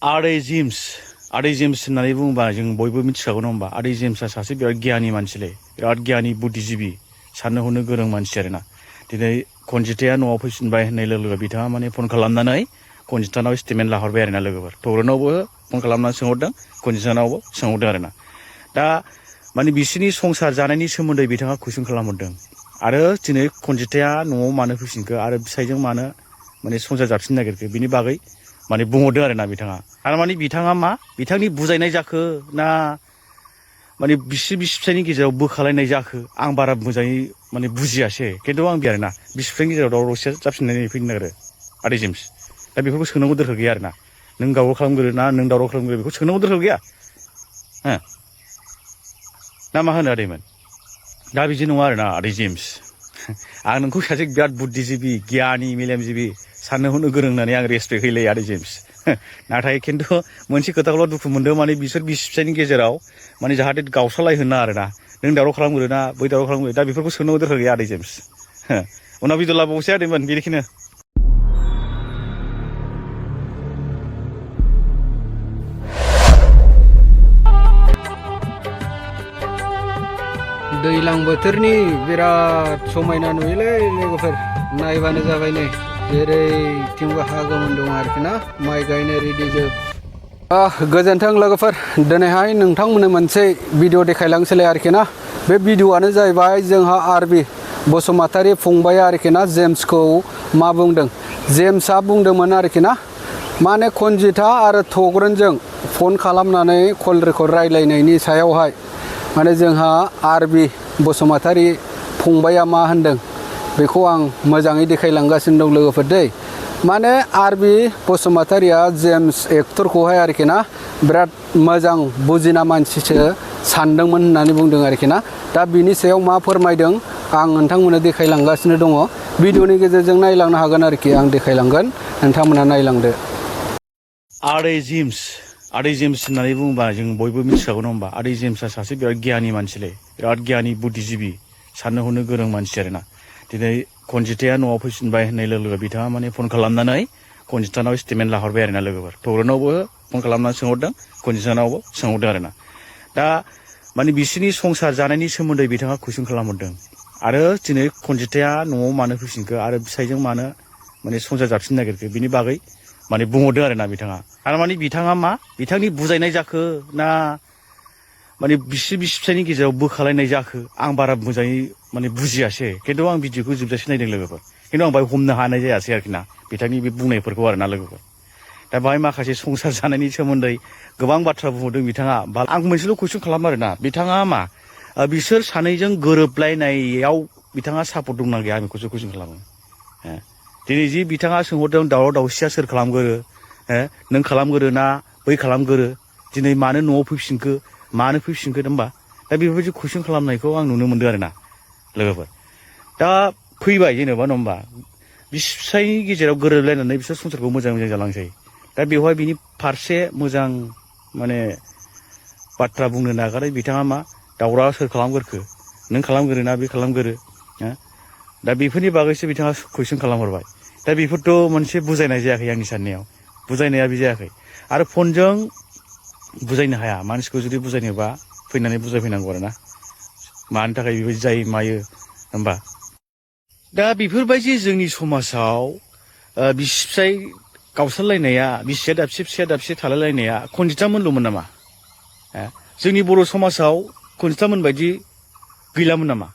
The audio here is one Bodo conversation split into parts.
आदै जेम्स होननानै बुङोबा जों बयबो मिथिखागौ नङा होमबा आदै जेम्सआ सासे बिराद गियानि मानसिलै बिराद गियानि बुद्धिजिबि साननो हनो गोरों मानसि आरोना दिनै कनजिताया न'आव फैफिनबाय होननाय लोगो लोगो बिथाङा माने फन खालामनानै कनजितानाव स्टेटमेन्ट लाहरबाय आरोना लोगोफोर थौग्रोनावबो फन खालामनानै सोंहरदों कनजितानावबो सोंहरदों आरोना दा माने बिसोरनि संसार जानायनि सोमोन्दै बिथाङा कुइसन खालामहरदों आरो दिनै कनजिताया न'आव मानो फैफिनखो आरो फिसायजों मानो माने संसार जाफिननो नागिरखो बिनि बागै माने बुंहरदों आरोना बिथाङा थारमाने बिथाङा मा बिथांनि बुजायनाय जाखो ना माने बिसि फिसायनि गेजेराव बोखालायनाय जाखो आं बारा मोजाङै माने बुजियासै खिन्थु आं आरोना बिसि फिसायनि गेजेराव दावराव दावसिया जाफिननानै फैनो नागिरो आदै जेम्स दा बेफोरखौ सोंनांगौ दोरखार गैया आरोना नों दावराव खालामग्रो ना नों दावराव खालामग्रो बेखौ सोंनांगौ दोरखार गैया हो ना मा होनो आदैमोन दा बिदि नङा आरोना आदै जेम्स आं नोंखौ सासे बिराद बुद्धिजिबि गियानि मेलेमजिबि साननो हनो गोरों होननानै आं रेसपेक्ट होयो आदै जेम्स नाथाय खिन्थु मोनसे खोथाखौल' दुखु मोनदों माने बिसोर बिसि फिसायनि गेजेराव माने जाहाथे गावस्रालायहोना आरोना नों दावराव खालामग्रो ना बै दावराव खालामग्रो दा बेफोरखौ सोंनांगौ दोरखार गैया आदै जेम्स उनाव भिडिअ लाबावसै आदैमोन बेनिखिनो दैलां बोथोरनि बिराद समायना नुयोलै लोगोफोर नायबानो जाबाय नै जेरैथिंबो हा गोमोन दं आरोखि ना माइ गायनो रेडि जोब गोजोन्थों लोगोफोर दिनैहाय नोंथांमोननो मोनसे भिडिअ देखायलांसैलाय आरोखि ना बे भिडिअआनो जाहैबाय जोंहा आरबि बसुमतारी फंबाया आरोखि ना जेम्सखौ मा बुंदों जेम्सआ बुंदोंमोन आरोखि ना माने कनजिता आरो थग्रोनजों फन खालामनानै कल रेकर्ड रायलायनायनि सायावहाय माने जोंहा आरबि बसुमतारी फंबाया मा होनदों बेखौ आं मोजाङै देखायलांगासिनो दं लोगोफोर दै माने आरबि बसुमतारीया जेम्स एक्टरखौहाय आरोखि ना बिराद मोजां बुजिना मानसिसो सानदोंमोन होननानै बुंदों आरोखि ना दा बिनि सायाव मा फोरमायदों आं नोंथांमोननो देखायलांगासिनो दङ भिडिअनि गेजेरजों नायलांनो हागोन आरोखि आं देखायलांगोन नोंथांमोना नायलांदो आदै जेम्स होननानै बुङोबा जों बयबो मिथिखागौ नङा होमबा आदै जेम्सआ सासे बिराद गियानि मानसिलै बिराद गियानि बुद्धिजिबि साननो हनो गोरों मानसि आरोना दिनै कनजिताया न'आव फैफिनबाय होननाय लोगो लोगो बिथाङा माने फन खालामनानै कनजितानाव स्टेटमेन्ट लाहरबाय आरोना लोगोफोर थौग्रोनावबो फन खालामनानै सोंहरदों कनजितानावबो सोंहरदों आरोना दा माने बिसोरनि संसार जानायनि सोमोन्दै बिथाङा कुइसन खालामहरदों आरो दिनै कनजिताया न'आव मानो फैफिनखो आरो फिसायजों मानो माने संसार जाफिननो नागिरखो बिनि बागै माने बुंहरदों आरोना बिथाङा थारमाने बिथाङा मा बिथांनि बुजायनाय जाखो ना माने बिसि फिसायनि गेजेराव बोखालायनाय जाखो आं बारा मोजाङै माने बुजियासै खिन्थु आं भिडिअखौ जोबजासे नायदों लोगोफोर खिन्थु आं बाहाय हमनो हानाय जायासै आरोखि ना बिथांनि बे बुंनायफोरखौ आरोना लोगोफोर दा बाहाय माखासे संसार जानायनि सोमोन्दै गोबां बाथ्रा बुंहरदों बिथाङा आं मोनसेल' कुइसन खालामो आरोना बिथाङा मा बिसोर सानैजों गोरोबलायनायाव बिथाङा सापर्ट दंना गैया आं बेखौसो कुइसन खालामो दिनै जि बिथाङा सोंहरदों दावराव दावसिया सोर खालामगोरो नों खालामगोरो ना बै खालामगोरो दिनै मानो न'आव फैफिनखो मानो फैफिनखो होमबा दा बेफोरबायदि कुइसन खालामनायखौ आं नुनो मोनदों आरोना लोगोफोर दा फैबाय जेनेबा नङा होमबा बिसि फिसायनि गेजेराव गोरोबलायनानै बिसोर संसारखौ मोजां जालांसै दा बेवहाय बिनि फारसे मोजां माने बाथ्रा बुंनो नागारै बिथाङा मा दावराव सोर खालामगोरखो नों खालामगोरो ना बे खालामगोरो दा बेफोरनि बागैसो बिथाङा कुइसन खालामहरबाय दा बेफोरथ' मोनसे बुजायनाय जायाखै आंनि साननायाव बुजायनाया बे जायाखै आरो फनजों बुजायनो हाया मानसिखौ जुदि बुजायनोबा फैनानै बुजायफैनांगौ आरोना मानि थाखाय बेबायदि जायो मायो होमबा दा बेफोरबायदि जोंनि समाजाव बिसि फिसाय गावस्रालायनाया बिसिया दाबसे फिसाया दाबसे थालायलायनाया कनजितामोनल'मोन नामा जोंनि बर' समाजाव कनजितामोन बायदि गैलामोन नामा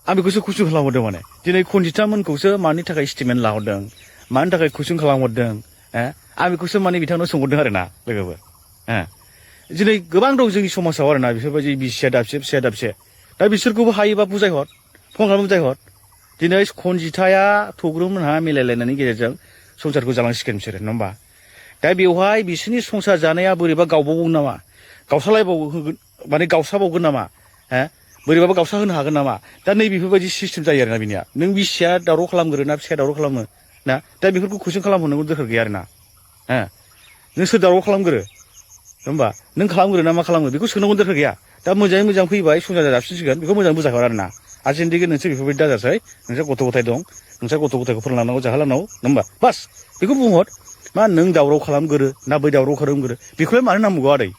आं बेखौसो कुइसन खालामहरदों माने दिनै कनजितामोनखौसो मानि थाखाय स्टेटमेन्ट लाहरदों मानि थाखाय कुइसन खालामहरदों आं बेखौसो माने बिथांनाव सोंहरदों आरोना लोगोफोर दिनै गोबां दं जोंनि समाजाव आरोना बेफोरबायदि बिसिया दाबसे फिसाया दाबसे दा बिसोरखौबो हायोबा बुजायहर फन खालामनानै बुजायहर दिनै कनजिताया थग्रोमोनहा मिलायलायनायनि गेजेरजों संसारखौ जालांसिगोन बिसोरो नङा होमबा दा बेवहाय बिसोरनि संसार जानाया बोरैबा गावबावगोन नामा गावस्रालायबावगोन माने गावस्राबावगोन नामा बोरैबाबा गावस्रा होनो हागोन नामा दा नै बेफोरबायदि सिस्टेम जायो आरोना बिनिया नों बिसिया दावराव खालामगोरो ना फिसाया दावराव खालामो ना दा बेफोरखौ कुइसन खालामहरनांगौ दोरखार गैया आरोना नों सोर दावराव खालामगोरो होमबा नों खालामगोरो ना मा खालामो बेखौ सोंनांगौ दोरखार गैया दा मोजाङै मोजां फैबाय संसार जाफिनसिगोन बेखौ मोजां बुजायहर आरोना आजिन्दिगे नोंसोर बेफोरबायदि दाजासै नोंस्रा गथ' गथाय दं नोंस्रा गथ' गथायखौ फोरोंलांनांगौ जाहोलांनांगौ नङा होमबा बास बेखौ बुंहर मा नों दावराव खालामगोरो ना बै दावराव खालामगोरो बेखौलाय मानो नांगौ आदै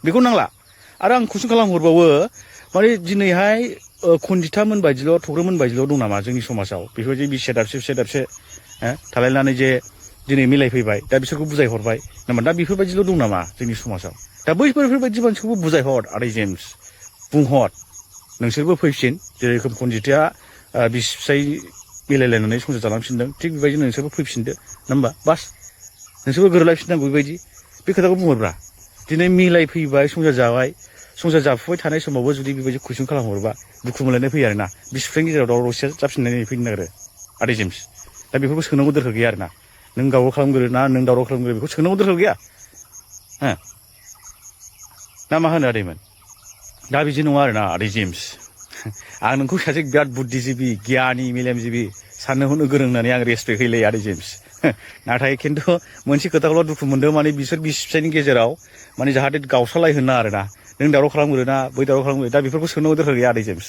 बेखौ नांला आरो आं कुइसन खालामहरबावो माने दिनैहाय खनजिथामोन बायदिल' थग्रोमोन बायदिल' दं नामा जोंनि समाजाव बेफोरबायदि बिसे दाबसे थालायनानै जे दिनै मिलायफैबाय दा बिसोरखौ बुजायहरबाय नामा दा बेफोरबायदिल' दं नामा जोंनि समाजाव दा बैफोरबायदि मानसिखौबो बुजायहर आदै जेम्स बुंहर नोंसोरबो फैफिन जेरोखोम खनजिथाया बिसि फिसाय मिलायलायनानै संसार जालांफिनदों थिग बेबायदिनो नोंसोरबो फैफिनदो नङा होमबा बास नोंसोरबो गोरोबलायफिननांगौ बेबायदि बे खोथाखौ बुंहरब्रा दिनै मिलायफैबाय संसार जाबाय संसार जाफुबाय थानाय समावबो जुदि बेबायदि कुइसन खालामहरोबा दुखु मोनलायनाय फैयो आरोना बिसि फिसायनि गेजेराव दावराव दावसिया जाफिननानै फैनो नागिरो आदै जेम्स दा बेफोरखौ सोंनांगौ दोरखार गैया आरोना नों दावराव खालामगोरो ना नों दावराव खालामगोरो बेखौ सोंनांगौ दोरखार गैया ना मा होनो आदैमोन दा बिदि नङा आरोना आदै जेम्स आं नोंखौ सासे बिराद बुद्धिजिबि गियानि मेलेमजिबि साननो हनो गोरों होननानै आं रेसपेक्ट होयो आदै जेम्स नाथाय खिन्थु मोनसे खोथाखौल' दुखु मोनदों माने बिसोर बिसि फिसायनि गेजेराव माने जाहाथे गावस्रालायहोना आरोना नों दावराव खालामगोरो ना बै दावराव खालामगोरो दा बेफोरखौ सोंनांगौ दोरखार गैया आदै जेम्स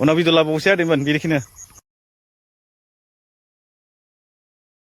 उनाव भिडिअ लाबावसै आदैमोन बेनिखिनो